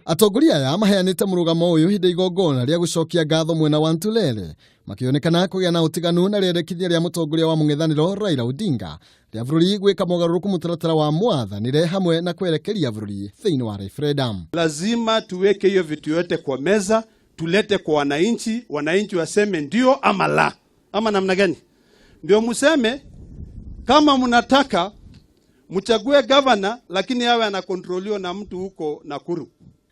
Atongoria aya maheanĩte mũrũgamo ũyũ hĩndĩ igongona rĩa gũcokia ngatho mwena wa Ntulele, makĩonekana kũgĩa na ũtiganu na rĩendekithia rĩa mũtongoria wa mũng'ethanĩro Raila Odinga rĩa bũrũri gwĩka mogarũrũku mũtaratara wa mwathanĩre hamwe na kwerekeria bũrũri thĩinĩ wa referendum. Lazima tuweke hiyo vitu yote kwa meza, tulete kwa wananchi, wananchi waseme ndio ama la, ama namna gani? Ndio museme kama mnataka mchague gavana, lakini awe anakontroliwa na mtu huko Nakuru.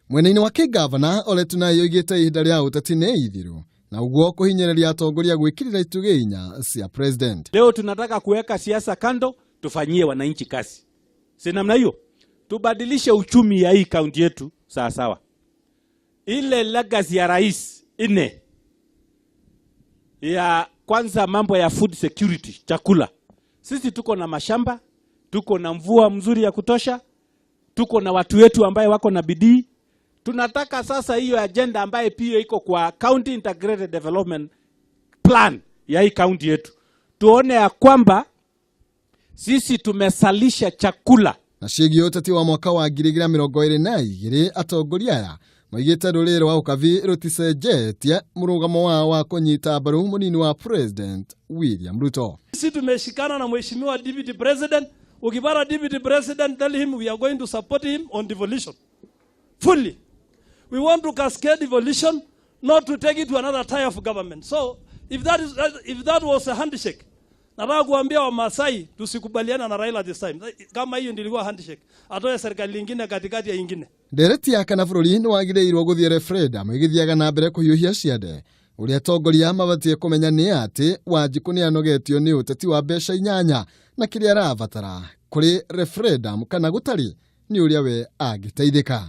Mwena-inĩ wake, gavana Ole Tunai oigĩte ihinda rĩa ũteti nĩ ithiru na ũguo kũhinyĩrĩria atongoria gwĩkĩrĩra itugĩ inya cia president. Leo tunataka kuweka siasa kando, tufanyie wananchi kazi, si namna hiyo? Tubadilishe uchumi ya hii kaunti yetu sawa sawa. Ile legacy ya rais ine ya kwanza, mambo ya food security, chakula. Sisi tuko na mashamba, tuko na mvua mzuri ya kutosha, tuko na watu wetu ambaye wako na bidii. Tunataka sasa hiyo agenda ambaye pia iko kwa County Integrated Development Plan ya hii kaunti yetu, tuone ya kwamba sisi tumesalisha chakula. Na ciĩgiĩ ũteti wa mwaka wa 2022, atongoria aya maigĩte rũrĩrĩ rwa Ũkabi rũticenjetie mũrũgamo wao wa kũnyita mbaru mũnini wa president William Ruto. Sisi tumeshikana na mheshimiwa deputy president. Ukipata deputy president, tell him we are going to support him on devolution fully. We want to cascade devolution, not to take it to another tier of government. So if that was a handshake, nataka kuambia Wamasai tusikubaliana na Raila this time. Kama hiyo ndio ilikuwa handshake, atoe serikali nyingine katikati ya ingine. Ndereti ya kana bũrũri nĩ wagĩrĩirwo gũthiĩ referendum ĩgĩthiaga na mbere kũhiũhia ciande, ũrĩa atongoria mabatiĩ kũmenya nĩ atĩ Wanjikũ nĩ anogetio nĩ ũteti wa mbeca inyanya na kĩrĩa arabatara kũrĩ referendum kana gũtarĩ nĩ ũrĩa we angĩteithĩka.